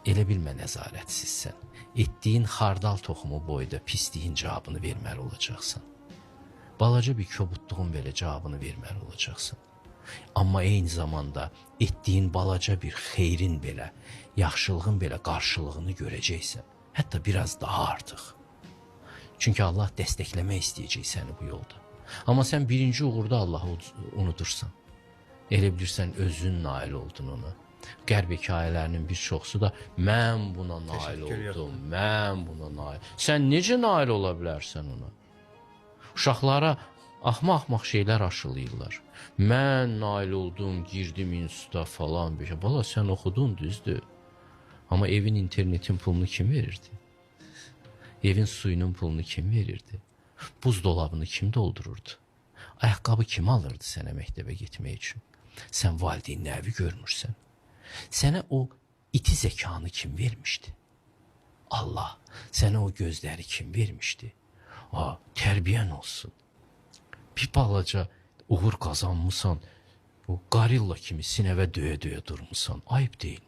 Elə bilmə nəzarətsizsən. Etdiyin xardal toxumu boyda pisliyin cavabını verməli olacaqsan. Balaca bir kobudluğun belə cavabını verməli olacaqsan. Amma eyni zamanda etdiyin balaca bir xeyrin belə, yaxşılığın belə qarşılığını görəcəksən. Hətta biraz daha artıq. Çünki Allah dəstəkləmək istəyəcək səni bu yolda. Amma sən birinci uğurda Allahı unudursan. Elə bilirsən özün nail oldun ona. Qərb hekayələrinin bir çoxsu da mən buna nail oldum, mən buna nail. Sən necə nail ola bilərsən ona? Uşaqlara axmaq-axmaq şeylər aşılayırlar. Mən nail oldum, girdim instituta falan bir şey. Bala sən oxudun, düzdür. Amma evin internetin pulunu kim verirdi? Evin suyunun pulunu kim verirdi? Buzdolabını kim doldururdu? Ayaqqabı kim alırdı sənə məktəbə getmək üçün? Sən valideynləri görmürsən. Sənə o iti zəkanı kim vermişdi? Allah. Sənə o gözləri kim vermişdi? A, tərbiyən olsun. Bir balaca uğur qazanmısan, o qarilla kimi sinəvə döyə-döyə durmusan. Ayıb deyilmi?